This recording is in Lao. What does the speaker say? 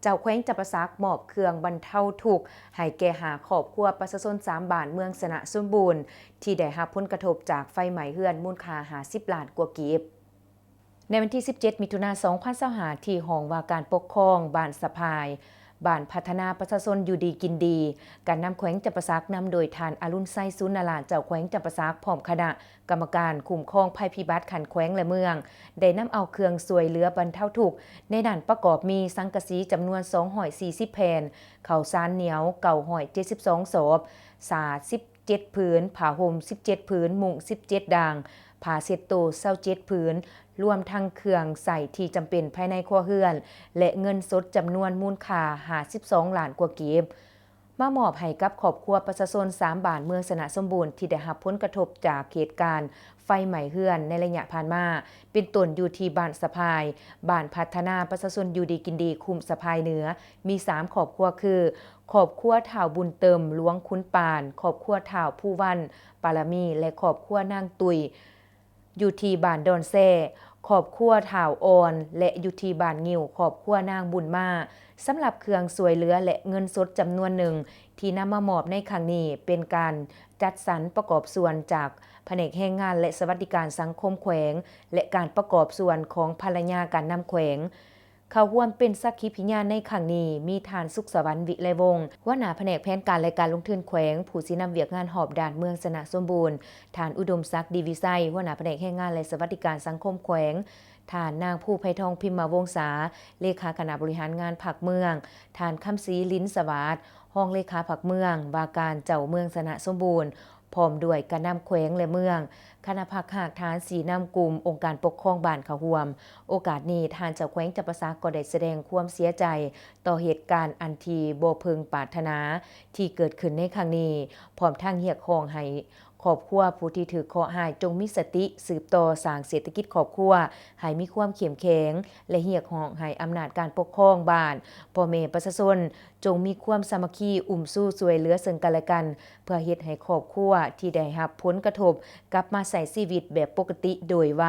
ເຈົ້າແຂວງຈຳປາສັກມອບເຄື່ອງບັນເທົາທຸກໃຫ້ແກ່ຫ້າຄອບຄົວປະຊາຊົນສາມບ້ານເມືອງຊະນະສົມບູນ ທີ່ໄດ້ຮັບຜົນກະທົບຈາກໄຟໄໝ້ເຮືອນມູນຄ່າຫ້າສິບລ້ານກວ່າກີບ. ໃນວັນທີສິບເຈັດ ມິຖຸນາ ສອງພັນຊາວຫ້າ ທີ່ຫ້ອງວ່າການປົກຄອງບ້ານສະພາຍ, ບ້ານພັດທະນາປະຊາຊົນຢູ່ດີກິນດີ, ການນຳແຂວງຈຳປາສັກນຳໂດຍທ່ານ ອະລຸນໄຊ ສູນນາລາດ ເຈົ້າແຂວງຈຳປາສັກ ພ້ອມຄະນະ ກຳມະການຄຸ້ມຄອງໄພພິບັດຂັ້ນແຂວງ ແລະ ເມືອງ ໄດ້ນຳເອົາເຄື່ອງຊ່ວຍເຫຼືອບັນເທົາທຸກ ໃນນັ້ນປະກອບມີສັງກະສີຈຳນວນສອງຮ້ອຍສີ່ສິບແຜ່ນ, ເຂົ້າສານໜຽວເກົ້າຮ້ອຍເຈັດສິບສອງສອບ, ສາສິບເຈັດຜືນ, ຜ້າຫົ່ມສິບເຈັດຜືນ, ມຸ້ງສິບເຈັດດ່າງ, ຜ້າເຊັດໂຕຊາວເຈັດຜືນ, ລວມທັງເຄື່ອງໃຊ້ທີ່ຈຳເປັນພາຍໃນຄົວເຮືອນ ແລະ ເງິນສົດຈຳນວນມູນຄ່າຫ້າສິບສອງລ້ານກວ່າກີບ. ມາມອບໃຫ້ກັບຄອບຄົວປະຊາຊົນສາມບ້ານເມືອງຊະນະສົມບູນ ທີ່ໄດ້ຮັບຜົນກະທົບຈາກເຫດການໄຟໄໝ້ເຮືອນໃນໄລຍະຜ່ານມາ ເປັນຕົ້ນຢູ່ທີ່ບ້ານສະພາຍ, ບ້ານພັດທະນາປະຊາຊົນຢູ່ດີກິນດີ, ຄຸ້ມສະພາຍເໜືອ ມີສາມຄອບຄົວຄື ຄອບຄົວທ້າວບຸນເຕີມ ຫຼວງຂຸນປານ, ຄອບຄົວທ້າວພູວັນ ປາລະມີ ແລະ ຄອບຄົວນາງຕຸ້ຍ ຢູ່ທີ່ບ້ານດອນແຊ, ຄອບຄົວທ້າວອ່ອນ ແລະ ຢູ່ທີ່ບ້ານງິ້ວ ຄອບຄົວນາງບຸນມາ. ສຳລັບເຄື່ອງຊ່ວຍເຫຼືອ ແລະ ເງິນສົດຈຳນວນໜຶ່ງທີ່ນຳມາມອບໃນຄັ້ງນີ້ ເປັນການຈັດສັນປະກອບສ່ວນຈາກພະແນກແຮງງານ ແລະ ສະຫວັດດີການສັງຄົມແຂວງ ແລະ ການປະກອບສ່ວນຂອງພະລະຍາການນຳແຂວງ. ເຂົ້າຮ່ວມເປັນສັກຂີພະຍານໃນຄັ້ງນີ້ ມີທ່ານ ສຸກສະຫວັນ ວິໄລວົງ ຫົວໜ້າພະແນກແຜນການ ແລະ ການລົງທຶນແຂວງ, ຜູ້ຊີ້ນຳວຽກງານຮອບດ້ານເມືອງຊະນະສົມບູນ, ທ່ານ ອຸດົມສັກ ດີວິໄຊ ຫົວໜ້າພະແນກແຮງງານ ແລະ ສະຫວັດດີການສັງຄົມແຂວງ, ທ່ານນາງ ພູໄພທອງ ພິມມະວົງສາ ເລຂາຄະນະບໍລິຫານງານພັກເມືອງ, ທ່ານ ຄຳສີ ລິນສະຫວາດ ຮອງເລຂາພັກເມືອງ ວ່າການເຈົ້າເມືອງຊະນະສົມບູນ, ພ້ອມດ້ວຍການນຳແຂວງ ແລະ ເມືອງ, ຄະນະພັກຮາກຖານຊີ້ນຳກຸ່ມ, ອົງການປົກຄອງບ້ານເຂົ້າຮ່ວມ. ໂອກາດນີ້, ທ່ານເຈົ້າແຂວງຈຳປາສັກກໍໄດ້ສະແດງຄວາມເສຍໃຈຕໍ່ເຫດການອັນທີ່ບໍ່ເພິ່ງປາດຖະໜາທີ່ເກີດຂຶ້ນໃນຄັ້ງນີ້, ພ້ອມທັງຮຽກຮ້ອງໃຫ້ຄອບຄົວຜູ້ທີ່ຖືກເຄາະຮ້າຍຈົ່ງມີສະຕິສືບຕໍ່ສ້າງເສດຖະກິດຄອບຄົວໃຫ້ມີຄວາມເຂັ້ມແຂງ ແລະ ຮຽກຮ້ອງໃຫ້ອຳນາດການປົກຄອງບ້ານ, ພໍ່ແມ່ປະຊາຊົນ ຈົ່ງມີຄວາມສາມັກຄີ ອຸ້ມຊູຊ່ວຍເຫຼືອເຊິ່ງກັນແລະກັນ ເພື່ອເຮັດໃຫ້ຄອບຄົວທີ່ໄດ້ຮັບຜົນກະທົບກັບມາໃຊ້ຊີວິດແບບປົກກະຕິໂດຍໄວ.